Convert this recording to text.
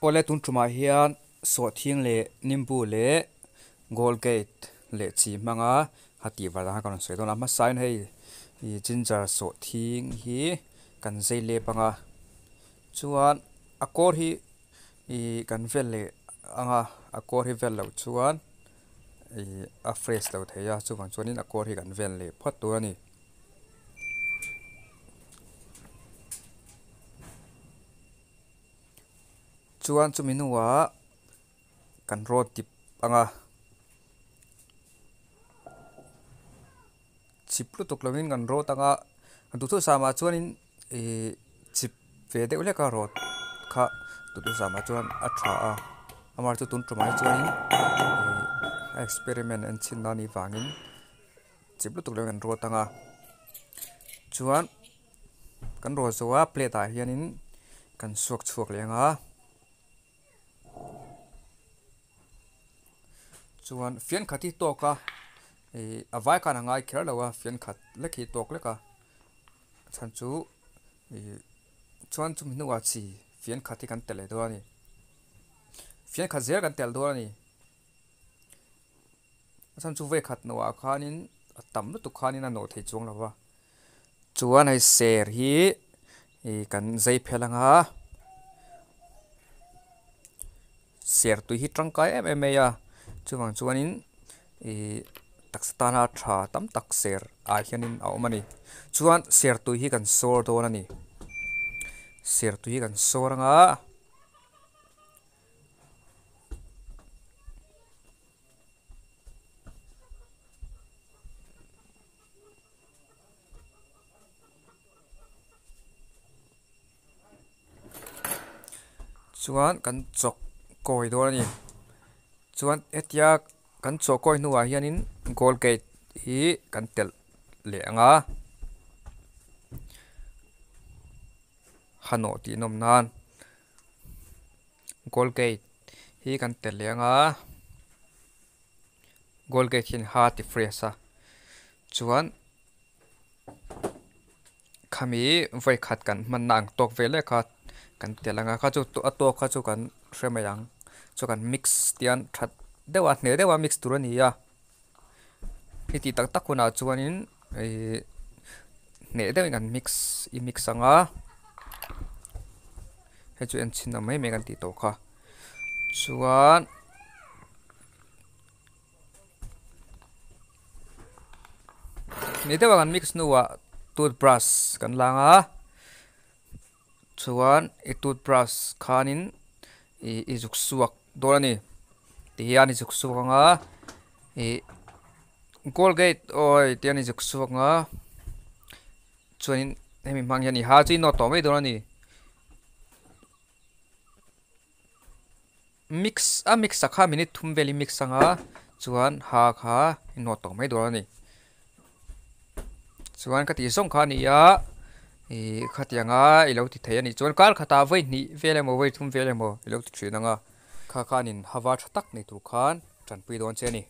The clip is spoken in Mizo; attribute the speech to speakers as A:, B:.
A: Awle tun tumah hian sawhthing leh nimbu leh goldgate leh chi hmanga ha tih var dang kha ka rawn sawi dawn a hmasain hei ih ginger sawhthing hi kan zai lep ang a chuan a kawr hi ih kan vel leh ang a a kawr hi vel loh chuan ih a fresh lo thei a chuvang chuanin a kawr hi kan vel leh phawt tur a ni. Chuan chumi hnuah kan rawt dip ang a chip lutuk lovin kan rawt ang a duhthusam ah chuanin ihh chip ve deuh hlek a rawt kha duhthusam ah chuan a tha a amaherawhchu tun tumah hi chuanin ihh a experiment en chhin na anih vangin chip lutuk lovin kan rawt ang a chuan. Kan rawh zawh a plate ah hianin kan suak chhuak leh ang a chuan fian khat hi tawk a ih a vai khan a ngai kher lo a fian khat lek hi tawk lek a chhan chu ih chuan chumi hnuah chi fian khat hi kan telh leh dawn a ni fian khat zel kan telh dawn a ni. A chhan chu vekhat nawh ah khanin a tam lutuk khanin a nawh thei chuang lo va chuan hei ser hi ih kan zai phel ang a ser tui hi tangkai em em mai a chuvang chuanin ih taksa tana tha tam tak ser ah hianin a awm a ni chuan ser tui hi kan sawr dawn a ni ser tui hi kan sawr ang a. Chuan kan chawk kawi dawn a ni chuan hetia kan chawk kawi hnuah hianin goldgate hi kan telh leh ang a hanawh tih nawm nan. Colgate hi kan telh leh ang a Colgate hian ha ti fresh a chuan khami vawi khat kan hmanna ang tawk vel lek kha kan telh ang a kha chu a tawk kha chu kan hre mai ang chu kan mix tian that deuh a hneh deuh a mix tur a ni a i tih tak tak hunah chuanin ihh hneh deuhin kan mix i mix ang a hei chu en chhin ang mai mai kan tih tawh kha chuan hneh deuha kan mix hnuah toothbrush kan lang a chuan i toothbrush khanin ih i zuk suak dawn a ni tihian i zuk suak ang a ih colgate awi tihian i zuk suak ang a chuanin hemi hmang hian i ha chu i nawt tawh mai dawn a ni mix a mix ah khan minute thum vel i mix ang a chuan ha kha i nawt tawh mai dawn a ni. Chuan ka tih zawng kha a ni a ih khatianga i lo ti thei a nih chuan kar khatah vawi hnih vel emaw vawi thum vel emaw i lo ti thin ang a kha khanin hava tha tak nei tur khan tanpui dawn che a ni.